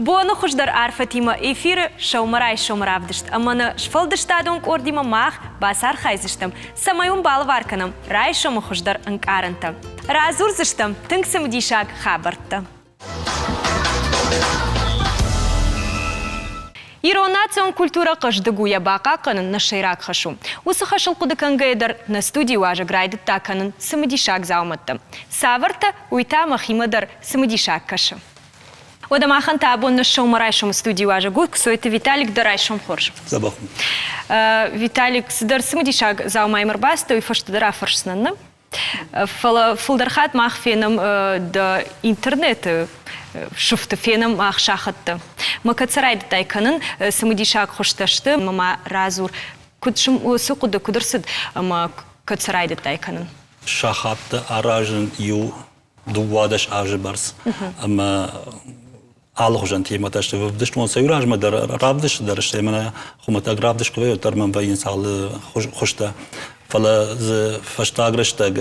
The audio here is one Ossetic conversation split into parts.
Боны хуыздӕр арфӕтимӕ эфиры сӕумӕрайсомы равдыст ӕмӕ нӕ сфӕлдыстадон къордимӕ мах бацархайдзыстӕм, цӕмӕй уын балӕвар кӕнӕм райсомы хуыздӕр ӕнкъарӕнтӕ. Радзурдзыстӕм тынг цымыдисаг хабӕрттӕ. Ирон национ культурӕ хъӕздыг у, йӕ бахъахъхъӕнын нӕ сӕйраг хӕс у. Уыцы хӕсыл хъуыды кӕнгӕйӕ дӕр нӕ студийы уазӕг райдыдта кӕнын цымыдисаг дзаумӕттӕ. Цавӕртӕ, уый та мӕхимӕ дӕр цымыдисаг кӕсы. Уӕдӕ махӕн та абон нӕ сӕумӕрайсомы студийы уазӕг у Ксойты Виталик дӕ райсом хорз. Дзӕбӕх у. Виталик, цыдӕр цымыдисаг дзаумайы ӕрбацыд, уый фӕстӕдӕр афӕрсдзынӕн, нӕ? Фӕлӕ фылдӕр хатт мах фенӕм дӕ интернеты сыфты, фенӕм мах сахӕттӕ. Мӕ кӕд сӕ райдыдтай кӕнын, цымыдисаг хуызтӕ сты, ӕмӕ ма радзур, куыд цы хъуыды, куыд ӕрцыд ӕмӕ кӕд сӕ райдыдтай кӕнын? Сахаттӕ аразын иу 12 азы бӕрц ӕмӕ алыхуызӕн темӕтӕ сты ӕвдыстон сӕ иу размӕ дӕр равдысты дӕр сты мӕнӕ хуымӕтӕг равдыст куы вӕййы уӕддӕр мӕм вӕййынц алы хуызтӕ фӕлӕ дзы фӕстаг рӕстӕг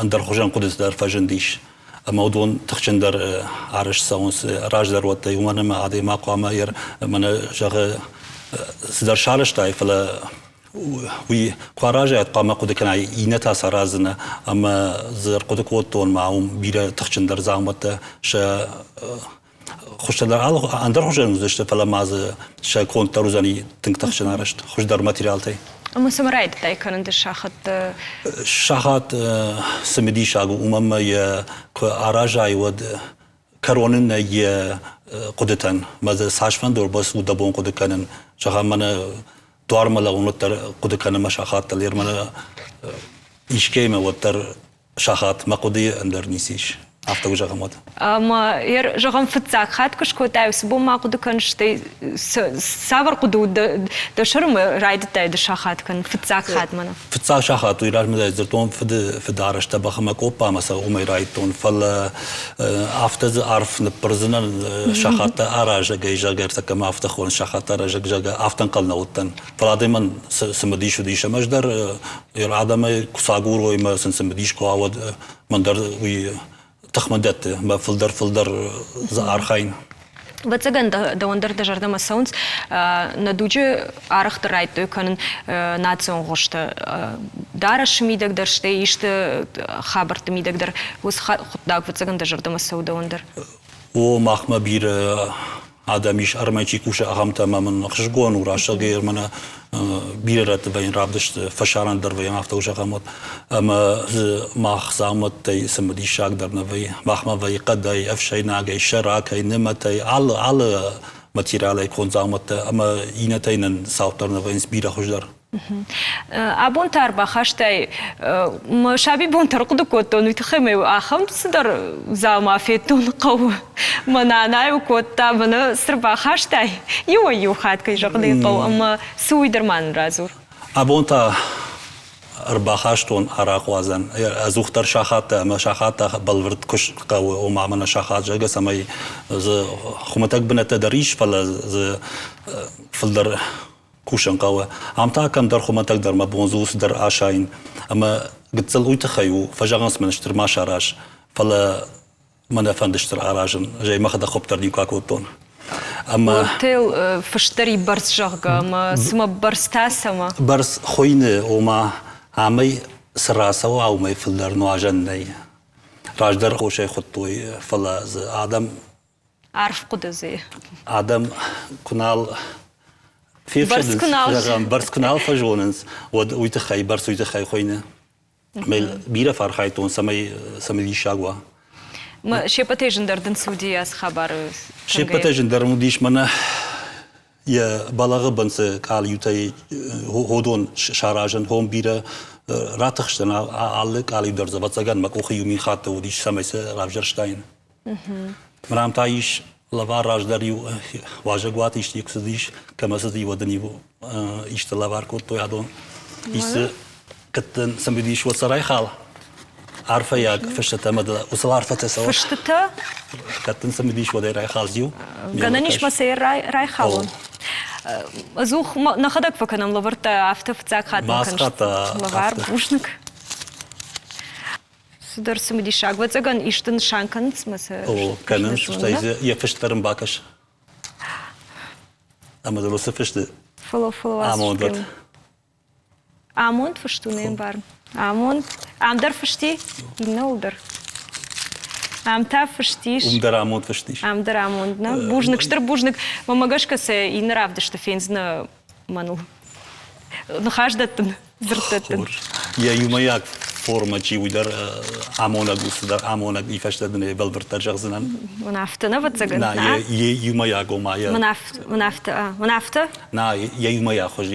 ӕндӕр хуызӕн хъуыдытӕ дӕр фӕзындис ӕмӕ уыдон тыхджындӕр арӕзт цӕуынц раздӕр уӕдтӕй уымӕн ӕмӕ адӕймаг хъуамӕ мӕнӕ зӕгъы цыдӕр сарӕзтай фӕлӕ уый куы аразай, хъуамӕ хъуыды кӕнай, иннӕтӕ сараздзынӕ ӕмӕ дзы ӕрхъуыды кодтон ма уым бирӕ тыхджындӕр дзаумӕттӕ сӕ хуызтӕ дӕр ӕндӕр хуызӕн уыдзысты, фӕлӕ ма дзы сӕ конд дӕр уыдзӕни тынг тыхджын арӕзт, хуыздӕр материалтӕй. Ӕмӕ цӕмӕ райдыдтай кӕнын ды сахат? Сахат цымыдисаг у, уымӕн ӕмӕ йӕ куы аразай, уӕд кӕрон ын нӕй йӕ хъуыдытӕн. Мӕ дзы цасфӕнды ӕрбас у дӕ бон хъуыды кӕнын. Зӕгъӕм, мӕнӕ дуармӕ лӕууын уӕддӕр хъуыды кӕнын мӕ сахаттыл, мӕнӕ искӕимӕ уӕддӕр сахат мӕ хъуыдыйы ӕндӕр ницы ис. Афтӕ у зӕгъӕм уӕд. Ӕмӕ зӕгъӕм, фыццаг хатт куы скодтай, уыцы бон ма хъуыды кӕныс, стӕй цавӕр хъуыды уыд дӕ сӕрмӕ райдыдтай ды сахат кӕнын фыццаг хатт мӕнӕ? Фыццаг сахат уый размӕ дзырдтон фыды фыдарӕзт тӕбӕгъ ӕмӕ къоппа ӕмӕ сӕ уымӕй райдтон, фӕлӕ афтӕ дзы арф ныппырдзынӕн сахаттӕ аразӕгӕй, зӕгъгӕ, ӕртӕккӕ ма афтӕ хонын сахаттӕ аразӕг, зӕгъгӕ, афтӕ ӕнхъӕл нӕ уыдтӕн. Фӕлӕ адӕмӕн цымыдис уыдис ӕмӕ ӕз дӕр адӕмӕй куы цы агурой ӕмӕ сын цымыдис куы уа, уӕд мӕн дӕр уый тыхмӕ дӕтты ӕмӕ фылдӕр-фылдӕр дзы архайын. Ӕвӕццӕгӕн, дӕуӕн дӕр дӕ зӕрдӕмӕ цӕуынц. Нӕ дуджы арӕхдӕр райдыдтой кӕнын национ гъуызтӕ. Дарӕсы мидӕг дӕр, стӕй исты хабӕртты мидӕг дӕр уыцы хъуыддаг, ӕвӕццӕгӕн, дӕ зӕрдӕмӕ цӕуы дӕуӕн дӕр. О, махмӕ бирӕ адӕм ис, ӕрмӕй чи кусы, ахӕмтӕ ӕмӕ мын ӕхсызгон у рӕстӕгӕй мӕнӕ бирӕ рӕтты вӕййын равдысты, фӕсарӕн дӕр вӕййӕм, афтӕ у зӕгъӕм уӕд. Ӕмӕ дзы мах дзаумӕттӕй цымыдисагдӕр нӕ вӕййы. Махмӕ вӕййы хъӕдӕй, ӕфсӕйнагӕй, сӕракӕй, нымӕтӕй, алы алы материалӕй конд дзаумӕттӕ ӕмӕ иннӕтӕй нын цауддӕр нӕ вӕййынц бирӕ хуыздӕр. Абон та ӕрбахастай мӕ сабибонты ӕрхъуыды кодтон, уый тыххӕй мӕ ахӕм цыдӕр дзаума федтон хъӕуы. Мӕ нана-иу кодта, мӕнӕ цы рбахастай, иуӕй-иу хатт кӕй зӕгъын ӕй хъӕуы, ӕмӕ цы уый дӕр ма нын радзур. Абон та ӕрбахастон арахъуадзӕн. Ӕдзухдӕр сахаттӕ ӕмӕ сахаттӕ бӕлвырд куыст хъӕуы, ома мӕнӕ сахат, зӕгъгӕ, цӕмӕй дзы хуымӕтӕг бынӕттӕ дӕр ис, фӕлӕ дзы фылдӕр кусын хъӕуы. Ам та кӕмдӕр хуымӕтӕгдӕр мӕ бон дзы у цыдӕр асайын. Ӕмӕ гыццыл уый тыххӕй у, фӕзӕгъынц мын стыр ма сараз, фӕлӕ мӕ нӕ фӕнды стыр аразын, зӕй мӕхӕдӕг хуыпп дӕр никуы акодтон. Ӕмӕ Ортел фыстдӕр и бӕрц, зӕгъгӕ, ӕмӕ цымӕ бӕрц та цӕмӕ? Бӕрц хуыйны, ома амӕй цы рацӕуа, уымӕй фылдӕр нуазӕн нӕй. Раздӕр хосӕй хуыдтой, фӕлӕ дзы адӕм Арф хъуыды дзы. Адӕм куы нал фефсӕдынц, зӕгъӕм, бӕрц куы нал фӕзонынц, уӕд уый тыххӕй бӕрц уый тыххӕй хуыйны. Бирӕ фӕархайдтон, цӕмӕй цӕмӕй диссаг уа. Се ппӕтӕй зындӕр дын цы уыди ацы хабары? Се ппӕтӕй зындӕр уыдис мӕнӕ йӕ бӕлӕгъы бын цы къалиутӕй ходон саразын, хом бирӕ ратыхстӕн алы къалиу дӕр дзы, ӕвӕццӕгӕн, мӕ къухы иу мин хатты уыдис, цӕмӕй сӕ равзӕрстаин. Мрам та ис лӕвар раздӕр-иу уазӕгуат исты куы цыдис, кӕмӕ цыди, уӕд ын-иу исты лӕвар кодтой адон. Исты кӕд цымыдис уӕд сӕ райхал. Арфӕйаг фыстытӕ ӕмӕ уыцы арфӕтӕ цӕуы. Фыстытӕ? Кӕд дын цымыдис уӕд ӕй райхалдзиу. Гӕнӕн ис ма сӕ райхалон. Ӕдзух нӕхӕдӕг фӕкӕнӕм лӕвӕрттӕ, афтӕ фыццаг хатт ма кӕныс лӕвар, бузныг. Цыдӕр цымыдисаг. Ӕвӕццӕгӕн, исты нысан кӕнынц мӕ сӕ О, кӕнынц, стӕй дзы йӕ фыст дӕр ын бакӕс. Ӕмӕ дзы уыцы фысты амонд уӕд. Амонд фыст у, не мбарын. Амонд. Ам дӕр фыст и, иннӕуыл дӕр. Ам та фыст ис. Уым дӕр амонд фыст ис. Ам дӕр амонд, нӕ? Бузныг, стыр бузныг. Мӕнмӕ гӕсгӕ сӕ иннӕ равдысты фендзынӕ мӕныл. Ныхас дӕттын, дзырд дӕттын. Хорз. Йӕ иумӕйаг формӕ чи, уый дӕр амонӕг у цыдӕр амонӕг, и фӕстӕ дын ӕй бӕлвырддӕр зӕгъдзынӕн. Мын афтӕ нӕ ӕвӕццӕгӕн? Нӕ, йӕ иумӕйаг, ома йӕ... Мын афтӕ, мын афтӕ? Нӕ, йӕ иумӕйаг хуыз.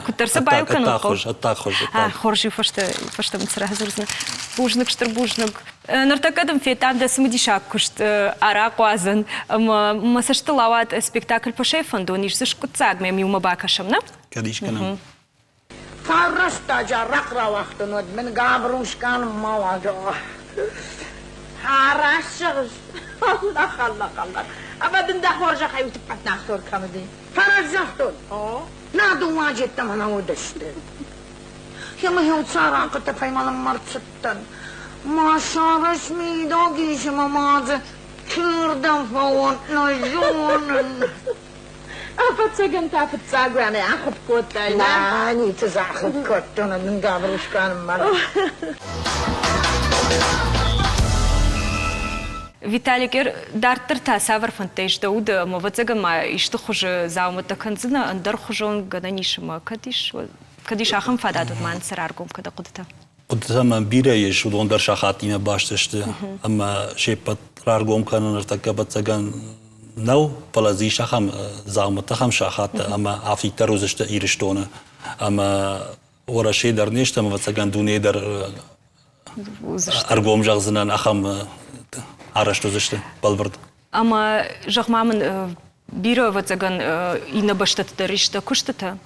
Куыддӕр сӕ баиу кӕнын хъӕуы. Ӕддаг хуыз, ӕддаг. Хорз-иу фӕстӕ мын цы радзурдзынӕ. Бузныг, стыр бузныг. Ныртӕккӕ дын федтам дӕ цымыдисаг куыст арахъуадзӕн ӕмӕ мӕ цӕстыл ауад спектакль Пашайы фӕндон ис дзы скъуыддзаг мӕм иумӕ бакӕсӕм, нӕ? Кӕд ис кӕнӕм. Фӕрӕстӕджы арахъ рауагътон, уӕд мын Габрушкан ма уадза. Рӕсугъд! Аллах, Аллах, Аллах! Ӕмӕ дын дӕ хорзӕхӕй утыппӕт нӕхтор кӕм уыди? Фӕрӕз загътон. Нӕ дыууӕ мӕ нӕ уыдысты. Ӕмӕ иу царахъы тыфӕй мӕ ныммӕрдцыдтӕн. Мӕ сӕры смидӕг ис ӕмӕ ма дзы чердӕм фӕуон, нӕ зонын. Ӕвӕццӕгӕн та фыццаг уӕнӕй ахуыпп кодтай, нӕ? Ницы дзы ахуыпп кодтон, ӕд Гаврушканмӕ. Виталик, дарддӕр та цавӕр фӕндтӕ ис дӕ уды ӕмӕ ӕвӕццӕгӕн ма исты хуызы дзаумӕттӕ кӕндзынӕ, ӕндӕрхуызон гӕнӕн ис ӕмӕ кӕд ис, кӕд ис ахӕм фадат, уӕд ма цы раргом кӕ дӕ хъуыдытӕ? Хъуыдытӕ мӕм бирӕ ис, уыдон дӕр сахаттимӕ баст сты ӕмӕ се ппӕт раргом кӕнын ныртӕккӕ ӕвӕццӕгӕн нӕу, фӕлӕ дзы ис ахӕм дзаумӕттӕ, ахӕм сахаттӕ ӕмӕ афтиддӕр уыдзысты Ирыстоны. Ӕмӕ Уӕрӕсе дӕр не стӕм, ӕвӕццӕгӕн дуне дӕр ӕргом зӕгъдзынӕн, ахӕм арӕзт уыдзысты бӕлвырд. Ӕмӕ зӕгъ-ма мын, бирӕ ӕвӕццӕгӕн иннӕ бӕстӕты дӕр ис дӕ куыстытӕ.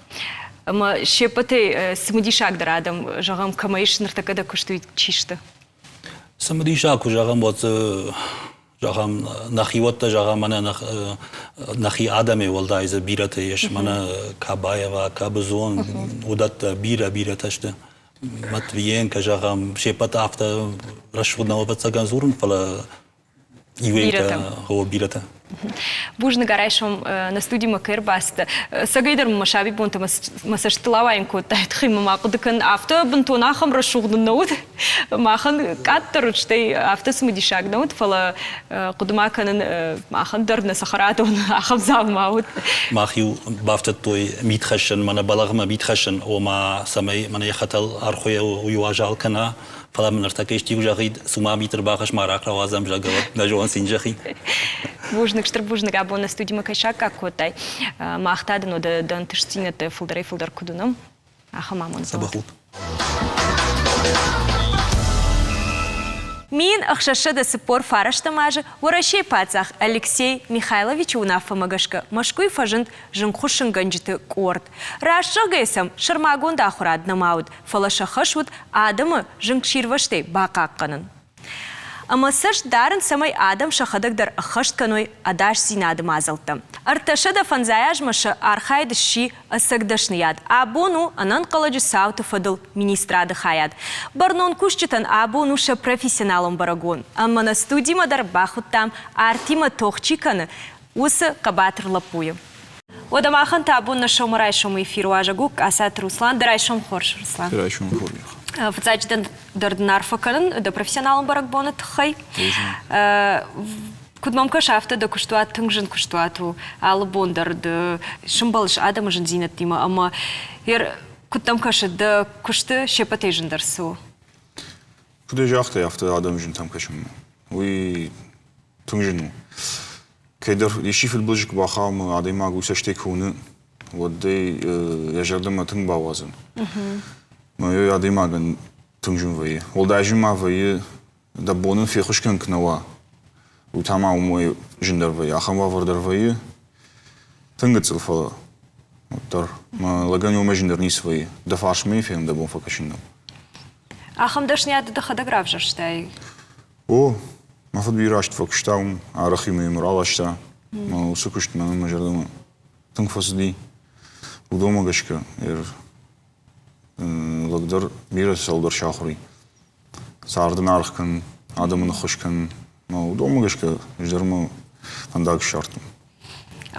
Ӕмӕ се ппӕтӕй цымыдисагдӕр адӕм, зӕгъӕм, кӕмӕ ис ныртӕккӕ дӕ куысты, чи сты? Цымыдисаг куы зӕгъӕм, уӕд зӕгъӕм, нӕхиуӕттӕ, зӕгъӕм, мӕнӕ нӕхи адӕмӕй уӕлдай дзы бирӕтӕ ис, мӕнӕ Кабаева, Кабызон, уыдӕттӕ бирӕ-бирӕтӕ сты. Матвиенко, зӕгъӕм, се ппӕт афтӕ рӕсугъд нӕу ӕвӕццӕгӕн дзурын, фӕлӕ Иуӕйтӕ, гъо, бирӕтӕ. Бузныг райсом нӕ студимӕ кӕй ӕрбацыдтӕ. Цӕгӕйдӕр мӕ сабибонтӕ мӕ цӕстытыл ауайын кодтай, тыххӕй мӕ ма хъуыды кӕн, афтӕ бынтон ахӕм рӕсугъд нӕ уыд. Махӕн къаддӕр уыд, стӕй афтӕ цымыдисаг нӕ уыд, фӕлӕ хъуыды ма кӕнын, махӕн дӕр нӕ цӕхӕрадон ахӕм дзаума уыд. Мах-иу бафтыдтой мидхӕссӕн, мӕнӕ бӕлӕгъмӕ мидхӕссӕн, ома цӕмӕй мӕнӕ йӕ хӕтӕл ӕрхуыйӕ уый уазал кӕна. Фӕлӕ мын ныртӕккӕ исти куы зӕгъид, цума мит ӕрбахӕсс, ма рак рауадзӕм, зӕгъгӕ, уӕд нӕ зонын цин зӕгъид. Бузныг, стыр бузныг, абон нӕ студимӕ кӕй саккаг кодтай. Мах та дын уӕдӕ дӕ ӕнтыстдзинӕдтӕ фылдӕрӕй-фылдӕр куыд уынӕм, ахӕм амонд. Дзӕбӕх ут. 1649 азы Уӕрӕсейы паддзах Алексей Михайловичы уынаффӕмӕ гӕсгӕ Мӕскуыйы фӕзынд зынгхуыссынгӕнджыты къорд. Раст зӕгъгӕйӕ сӕм сӕрмагонд ахуырад нӕма уыд, фӕлӕ сӕ хӕс уыд адӕмы зынгсирвӕзтӕй бахъахъхъӕнын. Ӕмӕ цӕст дарын, цӕмӕй адӕм сӕхӕдӕг дӕр ӕххӕст кӕной ӕдасдзинады мадзӕлттӕ. 350 азмӕ сӕ архайд сси ӕцӕг дӕсныйад. Абон у ӕнӕнхъӕлӕджы цауты фӕдыл министрады хайад. Бӕрнон кусджытӕн абон у сӕ профессионалон бӕрӕгбон. Ӕмӕ нӕ студимӕ дӕр бахуыдтам, артимӕ тох чи кӕны, уыцы хъӕбатыр лӕппуйы. Уӕдӕ махӕн та абон нӕ сӕумӕрайсомы эфир уазӕг у Касаты Руслан. Дӕ райсом хорз, Руслан. Дӕ райсом хорз. Фыццаджыдӕр дӕр дын арфӕ кӕнын дӕ профессионалон бӕрӕгбоны тыххӕй. Куыд мӕм кӕсы, афтӕ дӕ куыстуат тынг зын куыстуат у. Алы бон дӕр ды сымбӕлыс адӕмы зындзинӕдтимӕ ӕмӕ куыд дӕм кӕсы, дӕ куысты се ппӕтӕй зындӕр цы у? Куыд ӕй загътай, афтӕ адӕмы зынтӕм кӕсынмӕ. Уый тынг зын у. Кӕйдӕр исчи фыдбылызы куы бахауы ӕмӕ адӕймаг уый цӕстӕй куы уыны, уӕд ӕй йӕ зӕрдӕмӕ тынг бауадзы. Мӕ адӕймагӕн тынг зын вӕййы. Уӕлдай зын ма вӕййы, дӕ бон ын феххуыс кӕнын куы нӕ уа, уый та ма уымӕй зындӕр вӕййы. Ахӕм уавӕр дӕр вӕййы. Тынг гыццыл, фӕлӕ уӕддӕр мӕ лӕгӕн уымӕй зындӕр ницы вӕййы. Дӕ фарсмӕ йын фенын дӕ бон фӕкӕсын нӕу. Ахӕм дӕсныйад дӕхӕдӕг равзӕрстай? О, мӕ фыд бирӕ азты фӕкуыста уым, арӕх-иу мӕ раласта. Мӕ уыцы куыст мӕнӕн мӕ зӕрдӕмӕ тынг фӕцыди. Уыдонмӕ гӕсгӕ лӕг дӕр бирӕ цӕуылдӕр сахуыр и. Царды ын аргъ кӕнын, адӕмӕн ӕххуыс кӕнын. Мӕ уыдонмӕ гӕсгӕ ӕз дӕр мӕ фӕндаг ссардтон.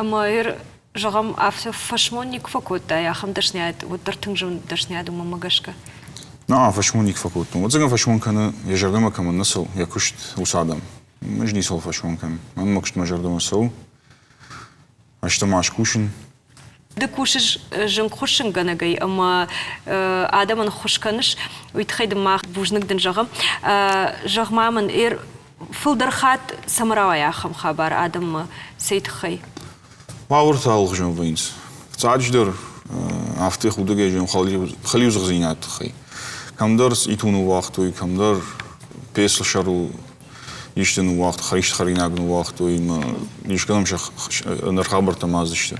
Ӕмӕ Зӕгъӕм, афтӕ фӕсмон никуы фӕкодтай, ахӕм дӕсныйад уӕддӕр тынг зын дӕсныйад у мӕнмӕ гӕсгӕ. На, фӕсмон никуы фӕкодтон. Ӕцӕгӕн фӕсмон кӕны, йӕ зӕрдӕмӕ кӕмӕн нӕ цӕуы, йӕ куыст, уыцы адӕм. Ӕз ницӕуыл фӕсмон кӕнын. Мӕн мӕ куыст мӕ зӕрдӕмӕ цӕуы. Ӕз та ма скусын. Ды кусыс зынгхуыссынгӕнӕгӕй ӕмӕ адӕмӕн ххуыс кӕныс, уый тыххӕй дын мах бузныг дын зӕгъӕм. Зӕгъ-ма мын, фылдӕр хатт цӕмӕ рауайа ахӕм хабар адӕммӕ, цӕй тыххӕй? Уавӕртӕ алыгъуызон вӕййынц. Фыццаджыдӕр афтӕ худӕгӕй зӕгъӕм хӕлиудзыхдзинады тыххӕй. Кӕмдӕр иту ныууагътой, кӕмдӕр пецы сӕрыл исты ныууагътой, исты хӕринаг ныууагътой ӕмӕ искӕдӕм сӕ ӕндӕр хабӕрттӕ ма уыдзысты.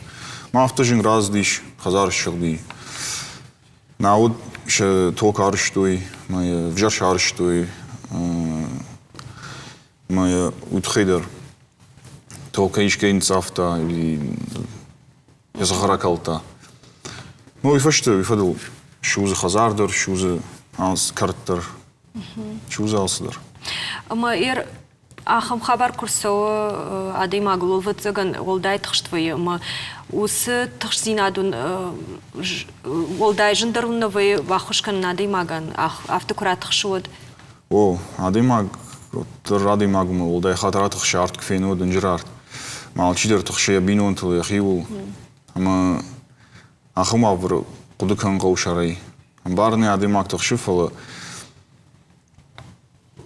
Ма афтӕ зын рацыдис, хӕдзар ссыгъди. Науӕд сӕ ток арызтой, ӕмӕ йӕ ӕвзӕр сарызтой, ӕмӕ йӕ уый тыххӕй дӕр токӕй искӕй ныццавта ӕви йӕ дзыхы ракалдта. Ну, уый фӕстӕ уый фӕдыл судзы хӕдзар дӕр, судзы кӕрт дӕр, судзы алцыдӕр. Ӕмӕ ахӕм хабар куы рцӕуы адӕймагыл, ӕвӕццӕгӕн, уӕлдай тыхст вӕййы ӕмӕ уыцы тыхстдзинад уын уӕлдай зындӕр уын нӕ вӕййы баххуыс кӕнын адӕймагӕн, афтӕ куы ратыхсы, уӕд? О, адӕймаг уӕддӕр адӕймагмӕ уӕлдай хатт ратыхсы арт куы фены, уӕд дынджыр арт. Ӕмӕ алчидӕр тыхсы йӕ бинонтыл, йӕхиуыл. Ӕмӕ ахӕм уавӕры хъуыды кӕнын хъӕуы сӕрӕй. Ӕмбарын ӕй, адӕймаг тыхсы, фӕлӕ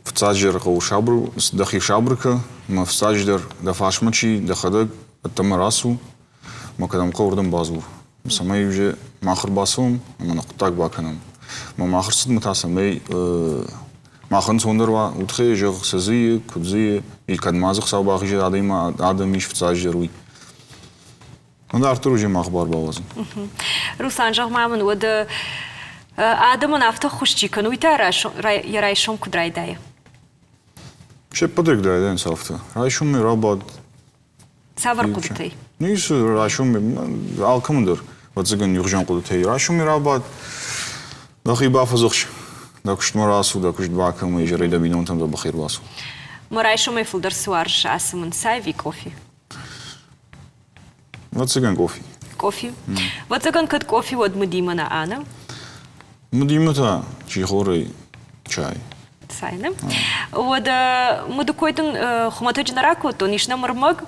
Фыццаджыдӕр хъӕуы сабыр, дӕхи сабыр кӕ, ӕмӕ фыццаджыдӕр дӕ фарсмӕ чи, дӕхӕдӕг ӕддӕмӕ рацу, ӕмӕ кӕдӕм хъӕуы, уырдӕм бадзур. Цӕмӕй уже мах ӕрбацӕуӕм ӕмӕ нӕ хъуыддаг бакӕнӕм. Ӕмӕ мах ӕрцыдмӕ та цӕмӕй мах ӕнцондӕр уа, уый зӕгъ, цы дзы и, куыд дзы и, кӕд ма дзы Хуыцау бахизӕд адӕм ис фыццаджыдӕр уый. Дарддӕр уже мах бар бауадзын. Руслан, зӕгъ-ма мын, уӕд адӕмӕн афтӕ ххуыс чи кӕны, уый та йӕ райсом куыд райдайы? Се ппӕтӕг райдайынц афтӕ. Райсоммӕ рабад. Цавӕр хъуыдытӕй? Ницы, райсоммӕ алкӕмӕн дӕр, ӕвӕццӕгӕн, иухуызон хъуыдытӕй. Райсоммӕ рабад, дӕхи бафӕдзӕхс, дӕ куыстмӕ рацу, дӕ куыст бакӕн, ӕмӕ изӕрӕй дӕ бинонтӕм дзӕбӕх ӕрбацу. Мӕ райсомӕй фылдӕр цы уарзыс, ацы мын цай ӕви къофи? Ӕвӕццӕгӕн къофи. Къофи. Ӕвӕццӕгӕн, кӕд къофи, уӕд мыдимӕ нӕ ӕнӕ? Мыдимӕ та чихорӕй чай. Цай, не? Уӕдӕ мыды кой дын хуымӕтӕджы нӕ ракодтон, ис нӕм ӕрмӕг.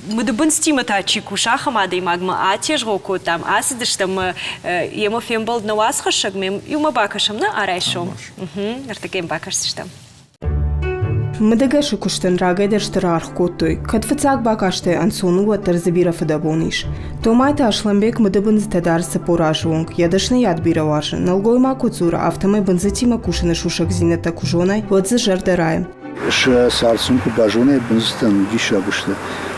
Мыдыбындзтимӕ та чи кусы, ахӕм адӕймагмӕ атезгъо кодтам, ацыдыстӕм йемӕ фембӕлд нӕ уацхӕссӕгмӕ, иумӕ бакӕсӕм нӕ арайсом. Ныртӕккӕ йӕм бакӕсдзыстӕм. Мыдыгӕсы куыстӕн рагӕй дӕр стыр аргъ кодтой, кӕд фыццаг бакастӕй ӕнцон у, уӕддӕр дзы бирӕ фыдӕбон ис. Томайты Аслӕнбег мыдыбындзытӕ дары 40 азы онг, йӕ дӕсныйад бирӕ уарзы. Нӕлгоймаг куыд дзуры, афтӕмӕй бындзытимӕ кусыны сусӕгдзинӕдтӕ куы зонай, уӕд дзы зӕрдӕ райы. Сӕ цард сын куы базонай, бындзытӕн диссаг сты.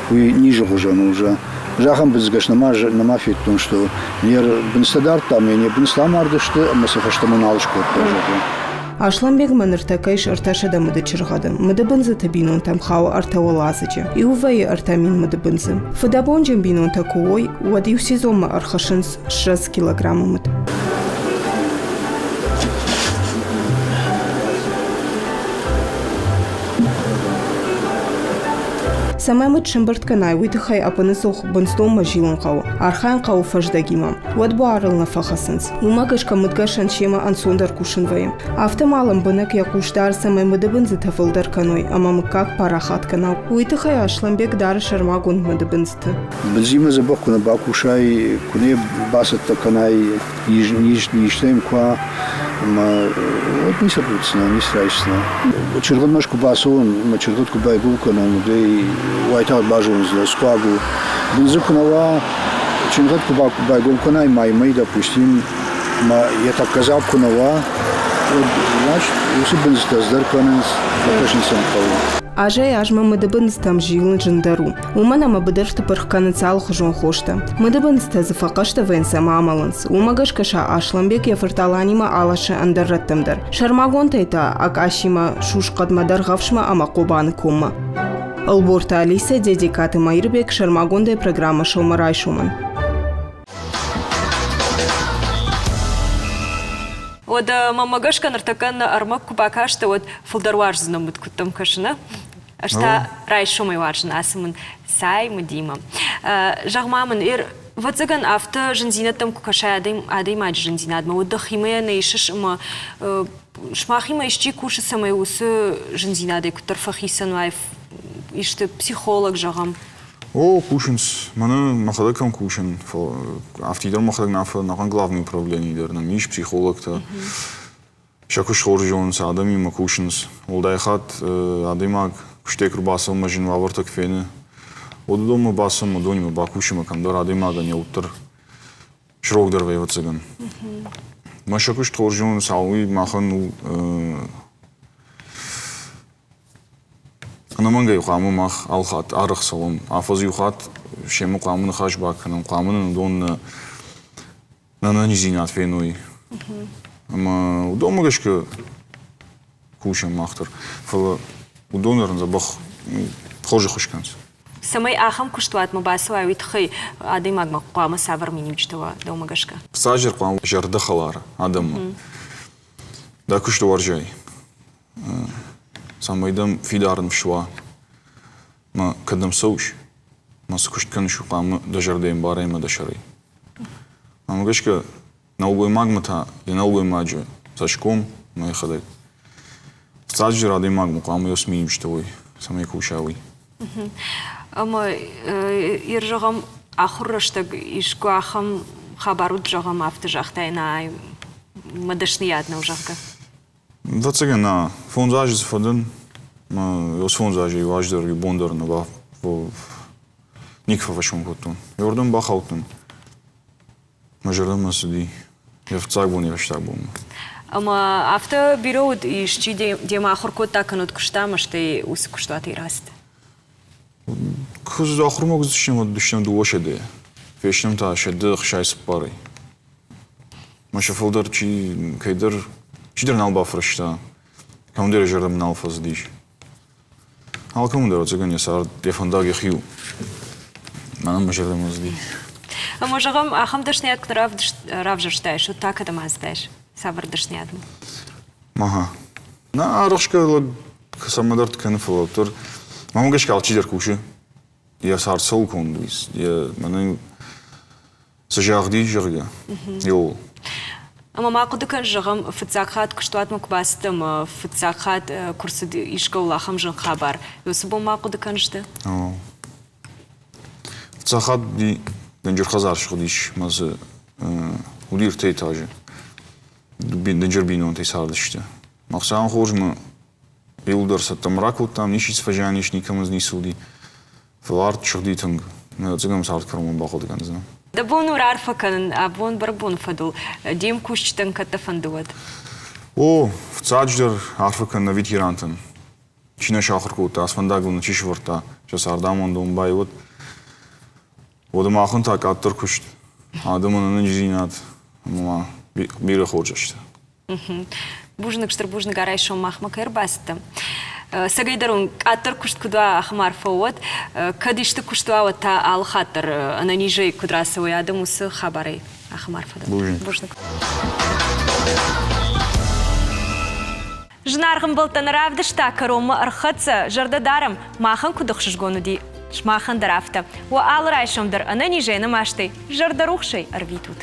Уый низы хуызӕн у, зӕгъ. Зӕгъӕм, бындзгӕс нӕма, нӕма федтон, что не бындзтӕ дардтам, не бындзтӕ амардысты ӕмӕ сӕ фӕстӕмӕ нал скодта, зӕгъгӕ. Аслӕнбегмӕ ныртӕккӕ ис 300 мыды чыргъӕды. Мыдыбындзыты бинонтӕм хауы ӕртӕ уӕладзыджы. Иу вӕййы 3000 мыдыбындзы. Фыдӕбонджын бинонтӕ куы уой, уӕд иу сезонмӕ ӕрхӕссынц 20 килограммы мыд. Цӕмӕй мыд сӕмбырд кӕнай, уый тыххӕй ӕппынӕдзух бындздонмӕ зилын хъӕуы, архайын хъӕуы фӕздӕгимӕ. Уӕд буарыл нӕ фӕхӕцынц. Уымӕ гӕсгӕ мыдгӕсӕн семӕ ӕнцондӕр кусын вӕййы. Афтӕ ма лӕмбынӕг йӕ хъус дары, цӕмӕй мыдыбындзытӕ фылдӕр кӕной ӕмӕ мыггаг парахат кӕна. Уый тыххӕй Аслӕнбег дары сӕрмагонд мыдыбындзыты. Бындзимӕ дзӕбӕх куы нӕ бакусай, куы нӕ бацӕттӕ кӕнай низтӕм куы уа, ӕмӕ уӕд ницы рцуддзынӕ, ницы райсдзынӕ. Чыргъӕдмӕ куы бацӕуон ӕмӕ чыргъӕд куы байгом кӕнон, уӕд ӕй уайтагъд базондзынӕ, схъуаг у. Бындзы куы нӕ уа, чыргъӕд куы байгом кӕнай маймӕй, допустим, ӕмӕ йӕ тӕккӕ дзаг куы нӕ уа, уӕд значит уыцы бындзытӕ цыдӕр кӕнынц, фӕкӕсын сӕм хъӕуы. Азӕй-азмӕ мыдыбындзытӕм зилын зындӕр у, уымӕн ӕмӕ быдырты пырх кӕнынц алыхуызон хостӕ. Мыдыбындзытӕ дзы фӕхъӕстӕ вӕййынц ӕмӕ амӕлынц. Уымӕ гӕсгӕ сӕ Аслӕнбег йӕ фырт Аланимӕ аласы ӕндӕр рӕттӕм дӕр. Сӕрмагондӕй та Акъасимӕ, Сусхъӕдмӕ, Дӕргъӕвсмӕ ӕмӕ Хъобаны коммӕ. Ӕлборты Алисӕ, Дедегкаты Маирбег, сӕрмагондӕй программӕ «Сӕумӕрайсомӕн». Уӕдӕ мӕмӕ гӕсгӕ ныртӕккӕ нӕ ӕрмӕг куы бакастӕ, уӕд фылдӕр уарздзынӕ мыд куыдтӕм кӕсына. Ӕз та райсомӕй уарзын ацы мын цай мыдимӕ. Зӕгъ-ма мын, ӕвӕццӕгӕн, афтӕ зындзинӕдтӕм куы кӕсай адӕймаджы зындзинадмӕ, уӕд дӕхимӕ нӕ исыс ӕмӕ сымахимӕ исчи кусы, цӕмӕй уыцы зындзинадӕй куыддӕр фӕхицӕн уай, исты психолог, зӕгъӕм? О, кусынц. Мӕнӕ мӕхӕдӕг кӕм кусын, афтидӕр мӕхӕдӕг нӕ фӕлӕ главный управленийы дӕр нӕм ис психологтӕ. Сӕ куыст хорз зонынц, адӕмимӕ кусынц. Уӕлдай хатт адӕймаг куыстӕй куы рбацӕуы зын уавӕртӕ куы фены, уӕд уыдонмӕ бацӕуы, уыдонимӕ бакусынмӕ кӕмдӕр адӕймагӕн йӕ уд дӕр срогдӕр вӕййы, ӕвӕццӕгӕн. Мӕ сӕ куыст хорз зонынц, уый махӕн у Ӕнӕмӕнгӕй хъуамӕ мах алхатт арӕх цӕуӕм. Афӕдз иу хатт семӕ хъуамӕ ныхас бакӕнӕм, хъуамӕ нын уыдон нӕ ӕнӕниздзинад феной. Ӕмӕ уыдонмӕ гӕсгӕ кусӕм мах дӕр. Фӕлӕ уыдон дӕр дзӕбӕх хорз ӕххуыс кӕнынц. Цӕмӕй ахӕм куыстуатмӕ бацӕуай, уый тыххӕй адӕймагмӕ хъуамӕ цавӕр миниуджытӕ уа, дӕумӕ гӕсгӕ? Фыццаджыдӕр хъуамӕ зӕрдӕхӕлар адӕммӕ. Дӕ куысты уарзай. Цӕмӕй дӕм фидар ныфс уа, мӕ кӕдӕм цӕуыс, мӕ цы куыст кӕныс, уый хъуамӕ дӕ зӕрдӕ ӕмбарай ӕмӕ дӕ сӕрӕй. Мӕнмӕ гӕсгӕ, нӕлгоймагмӕ та йӕ нӕлгоймаджы цӕсгом ӕмӕ йӕхӕдӕг. Фыццаджыдӕр адӕймагмӕ хъуамӕ йӕ миниуджытӕ уой, цӕмӕй куса, уый. Ӕмӕ ир зӕгъӕм, ахуыр рӕстӕг искуы ахӕм хабар уыд, зӕгъӕм, афтӕ загътай, нӕ, мӕ дӕсныйад нӕу, зӕгъгӕ? Ӕвӕццӕгӕн, нӕ. Фондз азы дзы фӕдӕн. Мӕ уыцы фондз азы иу аз дӕр, иу бон дӕр нӕ никуы фӕфӕсмон кодтон. Иуырдӕм бахаудтӕн. Мӕ зӕрдӕмӕ цыди йӕ фыццаг бон, йӕ фӕстаг бонмӕ. Ӕмӕ афтӕ бирӕ уыд, исчи демӕ ахуыр кодта кӕнӕ куыста ӕмӕ стӕй уыцы куыстуатӕй рацыд? Куыдз ахуырмӕ уыдыстӕм, уыдыстӕм 200. Фестӕм та 164-ӕй. Мӕ сӕ фылдӕр чи кӕйдӕр чидӕр нал бафӕрӕзта, кӕмдӕр йӕ зӕрдӕмӕ нал фӕцыдис. Алкӕмӕн дӕр ӕцӕгӕн йӕ цард, йӕ фӕндаг йӕхи у. Мӕнӕн мӕ зӕрдӕмӕ цыди. Ӕмӕ зӕгъӕм, ахӕм дӕсныйад куы равзӕрстаис, уӕд та кӕдӕм ацыдаис? Цавӕр дӕсныйадмӕ? Ага. Нӕ арӕхсгӕ лӕг цӕмӕдӕрты кӕны, фӕлӕ уӕддӕр мӕнмӕ гӕсгӕ алчидӕр кусы. Йӕ цард цӕуыл конд у, йӕ мӕнӕн цы загъди, зӕгъгӕ, иуыл. Ӕмӕ ма хъуыды кӕн, зӕгъӕм, фыццаг хатт куыстуатмӕ куы бацыдтӕ ӕмӕ фыццаг хатт куы рцыд искӕуыл ахӕм зын хабар, уыцы бон ма хъуыды кӕныс ды? Фыццаг хатт уыди дынджыр хӕдзар сыгъдис мӕ дзы уыди ӕртӕ этажы. Дынджыр бинонтӕй цардысты. Махсӕн хорз мӕ иуылдӕр цӕттӕ ракодтам, ничи фӕзиан ис, никӕмӕн дзы ницы уыди. Фӕлӕ арт сыгъди тынг. Ӕцӕгӕм цард кӕронмӕ бахъуыды кӕндзынӕ. Дӕ бон у раарфӕ кӕнын абон бӕрӕгбоны фӕдыл. Де мкусджытӕн кӕд дӕ фӕнды, уӕд? О, фыццаджыдӕр арфӕ кӕн нӕ ветерантӕн. Чи нӕ сахуыр кодта, ацы фӕндагыл нӕ чи сӕвӕрдта, сӕ цардамондон байуӕд. Уӕдӕ махӕн та къаддӕр куыст, адӕмӕн ӕнӕниздзинад ӕмӕ ма бирӕ хорз сты. Бузныг, стыр бузныг, райсом махмӕ кӕй ӕрбацыдтӕ. Цӕгӕйдӕр уын къаддӕр куыст куыд уа, ахӕм арфӕ уӕд. Кӕд исты куыст уа, уӕд та алы хатт дӕр ӕнӕнизӕй куыд рацӕуой адӕм уыцы хабарӕй, ахӕм арфӕ дӕр. Бузныг. Бузныг. Зынаргъ ӕмбӕлттӕ нӕ равдыста кӕронмӕ ӕрхӕццӕ, зӕрдӕ дарӕм, махӕн куыд ӕхсызгон уыди, сымахӕн дӕр афтӕ. Уӕ алы райсом дӕр ӕнӕнизӕй, ӕнӕмастӕй, зӕрдӕрухсӕй ӕрвитут.